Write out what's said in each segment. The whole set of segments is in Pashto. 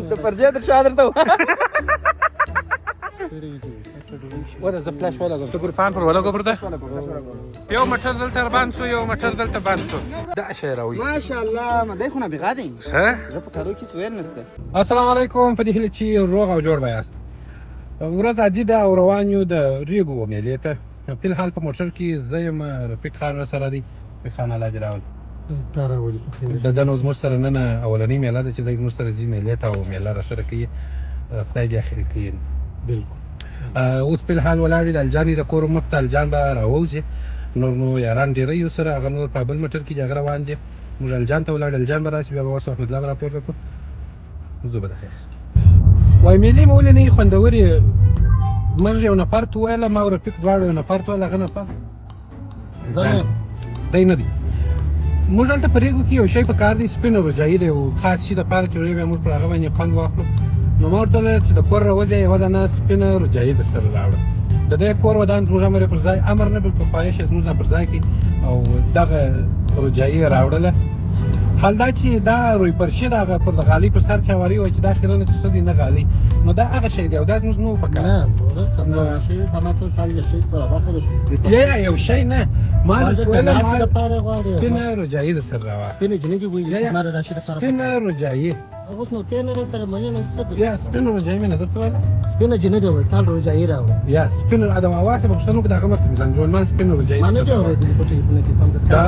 ته پر ځای در شا درته وره زه فلش ولګوم، ته ګورپان پر ولګو پر ده. یو موټر دلته بند سو، یو موټر دلته بند سو، دا شی راوایست. ماشاءالله، مده خو نابغه دی. ښه، زه په کارو کې سویل نشته. السلام علیکم، په دې هیله چې روغ او جوړ به یاست. ورځ عادي ده او روان یو د ریګو مېلې ته. فی الحال په موټر کې زه یم، رفیق خان راسره دی. رفیق خان، الله دې راولي. د ده نو زموږ سره نن اولنۍ میله ده چې دی زموږ سره ځي مېلې ته او میله راسره کوي. خدای دې اخري کوي. بالکل. اوس په الحال ولاړ د الجاني د کور مخ ته، الجان به راووځي. نور نو یاران ډېری یو سره، هغه نور په بل موټر کې دي، هغه روان دي. موږ الجان ته ولاړ، الجان به راشي، بیا به ورسو، احمدالله به راپورته کړو. زه به د خیر سي. وای مېلې مو ولې نه خوندورې؟ موږ یو نفر ته وویله، ما او رفیق دواړو یو نفر ته وویل، هغه نفر زه دی نه دی. موږ هلته په ریګو کې یو شی په کار دی، سپینه رجایي دی، یو خاص شي دپاره چې بیا موږ پر هغه باندې خوند واخلو. نو ما ورته وویل چې د کور راوځې، یوه دانه سپینه رجایي در سره راوړه. د دې کور ودان، زموږ امر یې پر ځای، امر نه بلکې خواهش یې زموږ نه پر ځای کړي او دغه رجایي یې راوړله. حال دا چې دا روی پرشي د هغه پر د غالۍ پر سر چاواري وه چې دا خیرنه چې څه دی نه غالۍ، نو دا هغه شی دی او دا زموږ نو په کار. نه وروره، شی په کال شي څه واخره. یا یو شی نه، ما درته ویل ما لپاره غواړي سپینه رجایي در سره راوړه. سپینه جنې ویلي چې ما د شي لپاره سپینه رجایي. اوس نو ته نه سره منې نه څه؟ یا سپینه رجایي مې نه درته ویله. سپینه جنې دی ویل، تال رجایي راوړه. یا سپینه د اواز په پښتنو کې د هغه مخکې ځان جوړ مان سپینه رجایي. ما نه دی اورېدلي په ټلیفون کې سم دا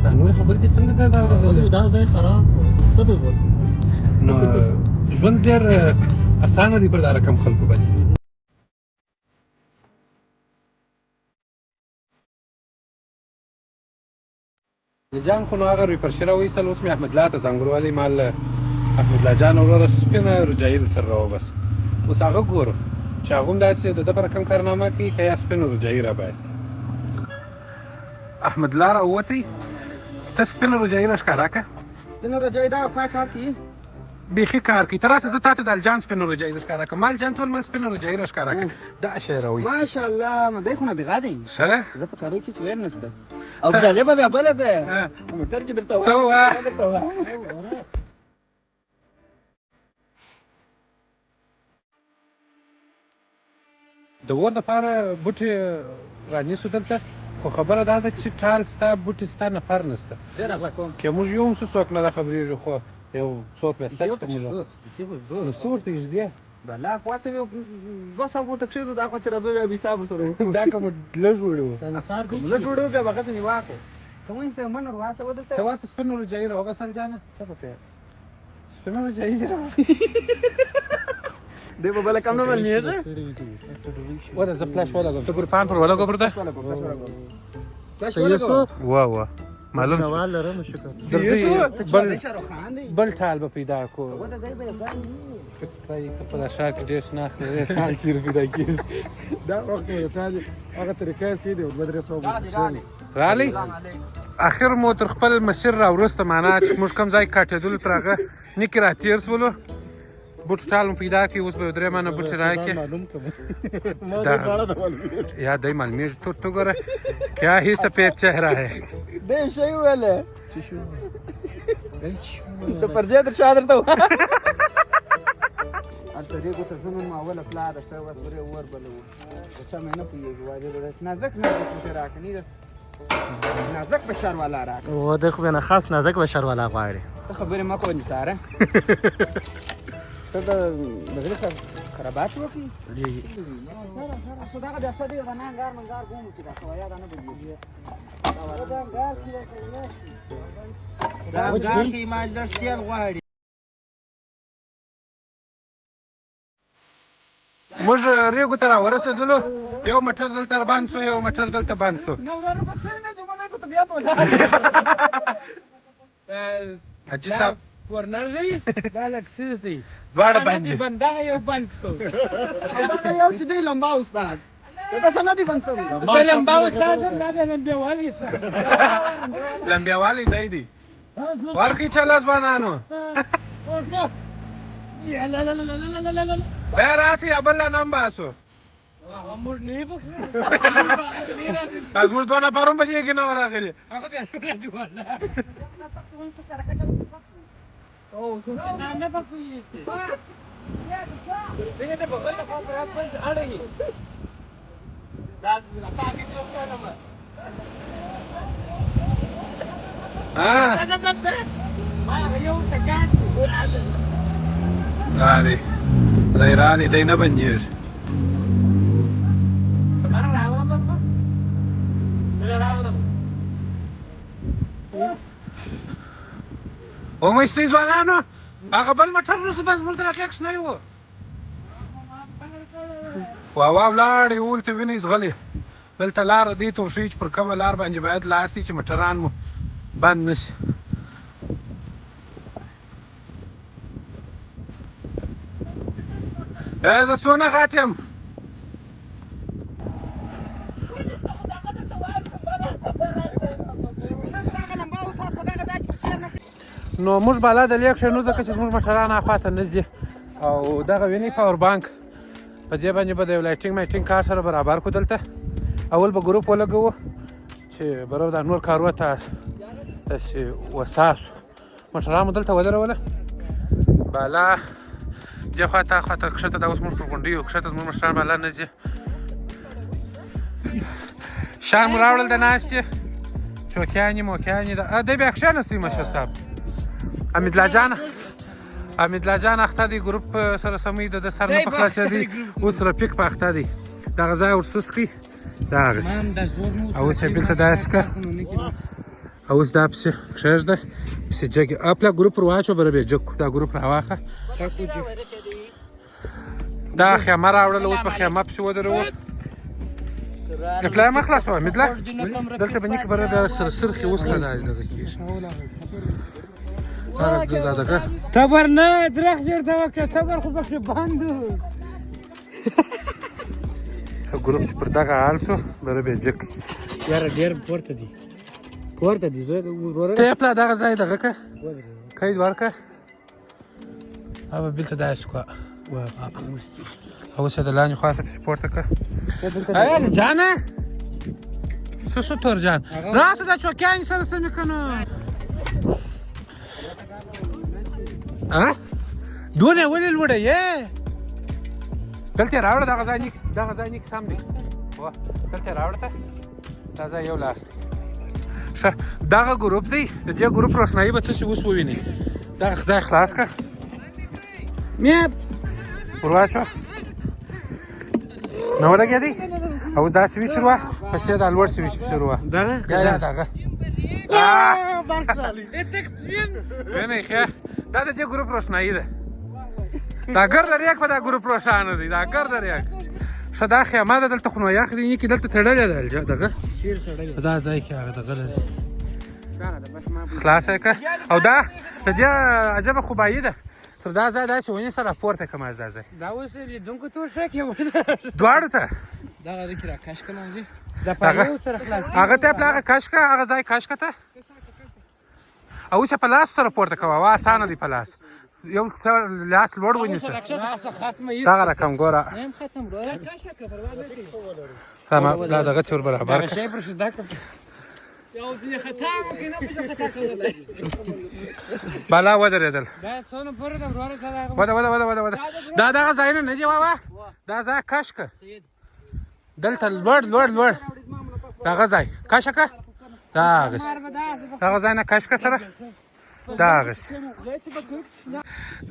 دا نورې خبرې دې څنګه دا اورېدلې؟ دا ځای خراب څه دی بول. نو ژوند ډېر اسانه دی پر دا رقم خلکو باندې. جان خو نو هغه روی پرشي راوایستل. اوس مې احمدالله ته زنګ وروالی، مال احمدالله جان وروره سپینه رجایي در سره راوباسه. اوس هغه ګورو چې هغه هم داسې د ده په رقم کارنامه کوي که یا سپینه رجایي راباسي. احمدالله راووتی، ته سپینه رجایي راښکاره کړه. سپینه رجایي دا خوا کار کوي. بیخي کار کوي. ته راسه، زه تاته د الجان سپینه رجایي درښکاره کړم. مال جان ته ویل، مال سپینه رجایي راښکاره کړه، دا شی راوایست. ماشاءالله، مده خو نابغه دی. ښه، زه په کارو کې سویل نشته او جالبه بیا بله ده، موټر کې درته وایم. د اور دپاره بوټي رانیسو دلته، خو خبره دا ده چې ټال سته، بوټي سته، نفر نشته. که موږ یو هم څوک نه خبرېږي، خو یو څوک به شته چې موږ نو څه ورته نږدې بلا خوا څه 200 ورته کښېږدو، دا خوا چې راځو بیا حساب ورسره وکړو. دا که مو لږ وړي وو، لږ وړو بیا به هغه ځنې واخلو. که مونږ څه من ور واچوه دلته. ته واسه سپینه رجایي راوباسه جانه. څه په کار؟ سپینه رجایي دې راوباسه. دی به بله کم نه معلومېږي. وره زه فلش ولګوم، ته ګورپان پر ولګو پر ده. صحیح سو. وا وا، معلوم شو. لرم شکر. بل ټال به پیدا کو. ته په دا ښار کې ډېر شناخت لرې، ټال چېرې پیدا کېږي؟ دا وخت د ټال هغه طریقه سي دی 200-300. رالی اخر مو تر خپل مسیر را وروسته، معنا چې موږ کوم ځای کاټېدلو تر هغه نکې را تېر سولو، بوټو ټال مو پیدا کړي. اوس به یو درې منه بوټي راکړي. یا دی معلومیږي. تور ته ګوره، کیا هی سفید چهره ہے. دی شی ویله ته پر ځای در شا درته هلته ریګو ته ځو. نن اوله پلا ده، ښه بس ورې اور بلوو. څه مې نه پوهېږي، واجب داسې نازک نازک بوټي راکړه، نه داسې نازک بشر والا راکړه. و د خو نه خاص نازک بشر والا غواړي. ته خبرې مه کوه نثاره، ته د دغه خرابات وکړي. دغه بیا ښه دی، دا نه انګار منګار ګومو چې دا خو یاد نه بدلېږي. دا انګار کې دا انګار کې ما لږ تېل غواړي. موږ ریګو ته راورسېدلو، یو موټر دلته بند سو، یو موټر دلته بند سو. نه وراره، په څه نه چې موږ په طبیعت ولاړ. حاجي صاحب ورنر دی، دا لږ څیز دی. دواړه بند دي. بند دغه یو بند سو. دغه یو چې دی لمبا استاد، دا څه نه دی بند سوی. زه لمبا استاد یم، دا بیا لمبېوالی استاد. لمبېوالی دی دی ورکړئ چله ځوانانو. لا لا لا لا لا لا لا. بیا راسئ، بل لا نه باسو. موږ نه یو. دا زموږ دوه نفر هم په دې کې نه وو راغلي. هغه بیا نه نه نه پوهېږي. دغه ته په بله خوا پر خپل اړوي. ها ما یو ټکان دا دی دی راغلی دی نه بندېږي. ومستي ځوانانو هغه بل موټر وروسته بس موږ ته راکښې کښنی و. وا وا ولاړې هلته وینئ ځغلې دلته لاره دې ته وښیي چې پر کومه لار باندې باید لاړ سي چې موټران مو بند نه شي. زه څونه غټ یم؟ نو موږ بالا د لې کښېنو ځکه چې زموږ موټران هاخوا ته نه ځي. او دغه وینئ power bank په دې باندې به د یو lighting مایټینګ کار سره برابر کړو. دلته اول به ګروپ ولګوو چې برابر دا نور کارونه ته داسې وساسو. موټران مو دلته ودروله. بالا دې خوا ته خوا ته کښته دا اوس موږ پر غونډیو کښته زموږ مشران بالا نه ځي. شان مو راوړل د ناستې چوکیانې موکیانې دی بیا کښېنستی مشر صاحب. امیدلا جان اخته دی ګروپ سره سموي د ده سر نه په خلاصېدی. اوس رفیق په اخته دی دغه ځای ورسوس کړي دا هغسې. او اوس یې بېرته داسې کړه. او اوس دا پسې کښېږده پسې جګې اپلا ګروپ ور واچوه بره بیا جګ کړو. دا ګروپ راواخه. دا خیمه راوړله اوس په خیمه پسې ودروو. اپلا یې مه خلاصوه امیدلا دلته به نیکه بره بیا سره سرخې اوس لا دغه کېږي. دا دغه تبر نه درخت ورته وکړه تبر خو پکښې بند و. ښه ګروپ چې پر دغه حال شو بره بیا جګ کړي. یاره ډېر پورته دي پورته دي زه وروره ته یې پلا دغه ځای دغه که قید ورکړه او به بېرته داسې کړه. او اوس یې د لاندې خوا څخه پسې پورته کړه. جانه څه شو تور جان راسه دا چوکیانې سره سمې که نو. دونه ولې لوړه یې؟ دلته یې راوړه دغه ځای نیک دغه ځای نیک سم دی. دلته یې راوړه ته دا ځای یو لاس دی. ښه دغه ګروپ دی د دې ګروپ روښنایي به تاسې اوس ووینئ. دغه ځای خلاص کړه ور واچوه نه ولګېدی. او دا سویچ ور وه پسې دا لوړ سویچ پسې ور وه. یا دغه وینئ ښه دا د دې ګروپ روښنایي ده. دا ګرده ریګ په دا ګروپ روښانه دی دا ګرده ریګ. ښه دا خیمه ده دلته خو نو یخ دی نیکې دلته تړلې ده دغه په دا ځای کې هغه دغه ده خلاصه یې کړه. او دا د دې عجبه خوبایي ده تر دا ځای داسې ونیسه راپورته کړه ما دا ځای. دا اوس لیدونکو تور ښه کې دواړو ته دغه د کې راکش کړه ځي د پایو سره خلاص هغه ته پلا هغه کش کړه هغه ځای کش کړه ته. او اوس یې په لاس سره پورته کوه وا اسانه دی په لاس یو څه لاس لوړ ونیسه. دغه رقم ګوره ختم وروره دا دغه تور برابر کړه. شی پر شدا کړه یو ځینې خطا وکړي نه پوښتنه خطا کولی. بالا ودرېدل. دا څونه پورې ده وروره ته دا وده وده وده وده وده دا دغه ځایونه نه دي واوا دا ځای کش کړه دلته لوړ لوړ لوړ دغه ځای کش کړه دا هغسې دغه ځای نه کش کړه سره دا هغسې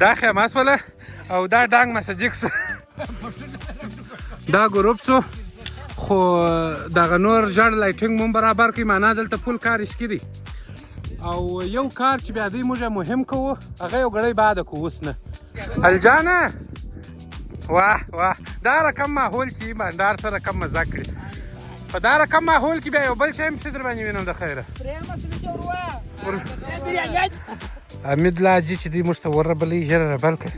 دا خیمه سوله او دا ډانګ مسجک سو دا ګروپ سو. خو دغه نور ژړ lighting مو برابر کړي معنا دلته full کار عشقي دی. او یو کار چې بیا دی موږ مهم کوو هغه یو ګړی بعد کوو اوس نه. الجانه واه واه دا رقم ماحول چې بنډار سره کم مزه کړي په دا رقم ماحول کې بیا یو بل شی هم پسې در باندې وینم د خیره. امید لاجي چې دی موږ ته وربلې ژر ربل کړه.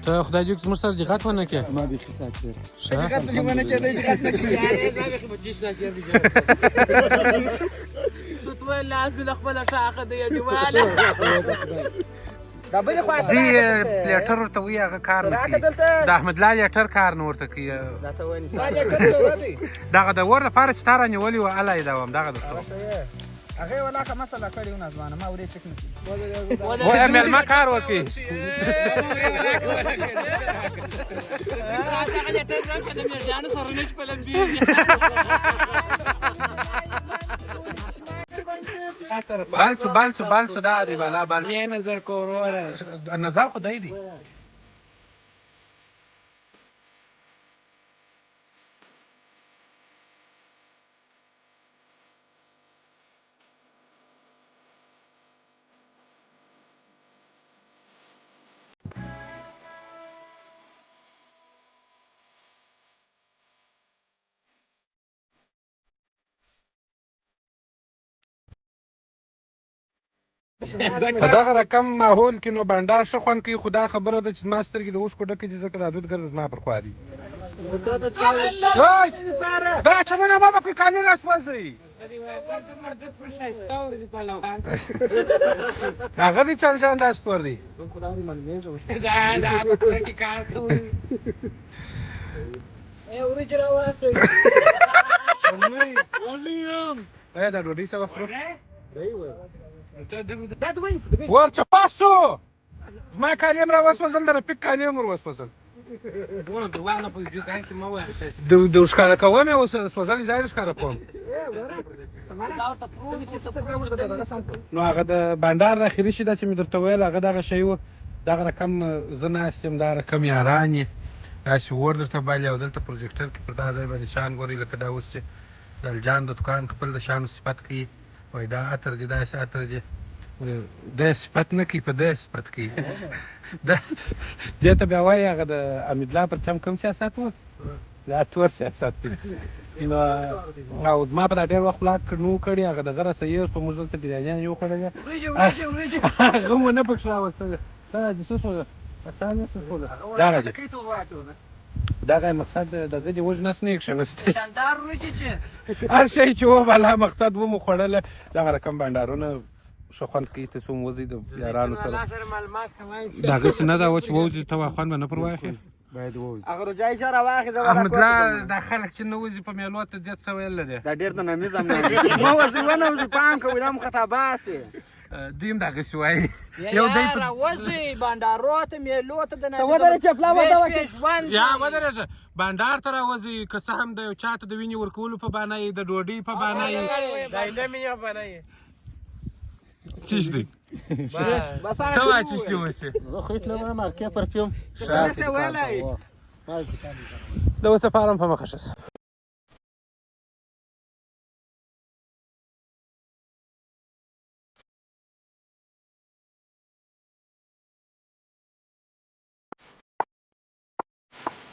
ته خدای دې وکړي زموږ سره دقت ونه کړې. ما بیخي ساعت تېر. غټ لیونه کېدای چې غټ نه کړي. ته لاس مې د خپله شاخه دی دیواله. دا بلې خوا سره دی راکه دلته. پلیټر ورته وایي، هغه کار نه راکه کوي. دلته. د احمد لال لیټر کار نه ورته کوي. دا څه وایي؟ دغه د ور لپاره چې تا رانیولي وه، هله یې دا وم دغه درته وم. هغې ولاکه مسله کړې ونه ځوانه، ما ورې چک نه کړي. وایه مېلمه کار وکړي. بل څه، بل څه، بل څه، دا دی بالا بل یې نظر کو وروره. نظر خو دی دی. په دغه رقم ماحول کې نو بنډار ښه خوند کوي، خو دا خبره ده چې زما سترګې د اوښکو ډکې دي، ځکه دا دود ګرد زما پر خوا دي. اوی! دا چمنه ما به پرې کالي راسوځوي. هغه دی چل جان دا سپور دی. ایا دا ډوډۍ څه وخورو؟ ور چپاس شو، زما کالي هم راوسوځل، د رفیق کالي هم ور وسوځل. د ښکاره کوم یې اوس، سوځلې ځای ښکاره کوم. نو هغه د بنډار د اخري شي دا چې مې درته ویل، هغه دغه شی و. دغه رقم زه ناست یم، دا رقم یاران یې داسې اور درته بلې، او دلته پروجیکټر کې پر دا ځای باندې شان ګورئ، لکه دا اوس چې لال جان د دکان خپل د شانو صفت کوي، وایي دا عطر دی، داسې عطر دی. دی صفت نه کوي، په دی صفت کوي. دې ته بیا وایي هغه د امیدلا پر چم کوم سیاست و، دا تور سیاست دی. نو او ما په دا ډېر وخت لا نو کړی، هغه د غره سیر په موږ دلته بریانیان یې وخوړلې، هغه مو نه پکښې راوستل. دا د څه شو؟ دغه دی، دغه مقصد دغه دی، وږ نس نه یې کښېنستی. شاندار وریجې چې هر شی چې و بالا مقصد و مو خوړله. دغه رقم بنډارونه ښه خوند کوي، ته څوم وځئ د یارانو سره. دغسې نه ده و چې ووځي ته وا خوند به نه پر واخلې. باید ووځي. هغه رجای شه راواخې زه احمد لا دا خلک چې نه وځي په مېلو ته، دې څه ویل دی؟ دا ډېر د نمیزم نه مه وځي، ونه وځي، پام کوئ، دا مو خطا باسي. دوی هم دغسې وایي. یو دی په راوځي بانډارو ته، میلو ته د ته ودرې چې پلا وده وکړي. ژوند یا ودرېږه، بانډار ته راوځي، که څه هم د یو چا ته د وینې ورکولو په بانه یې، د ډوډۍ په بانه یې، څه دی؟ بس هغه ته وایه چې څه وسي. زه خو هېڅ نه وایم، هرکې پرفیوم. څه ویلی؟ د اوس لپاره هم په مخه ښه شه.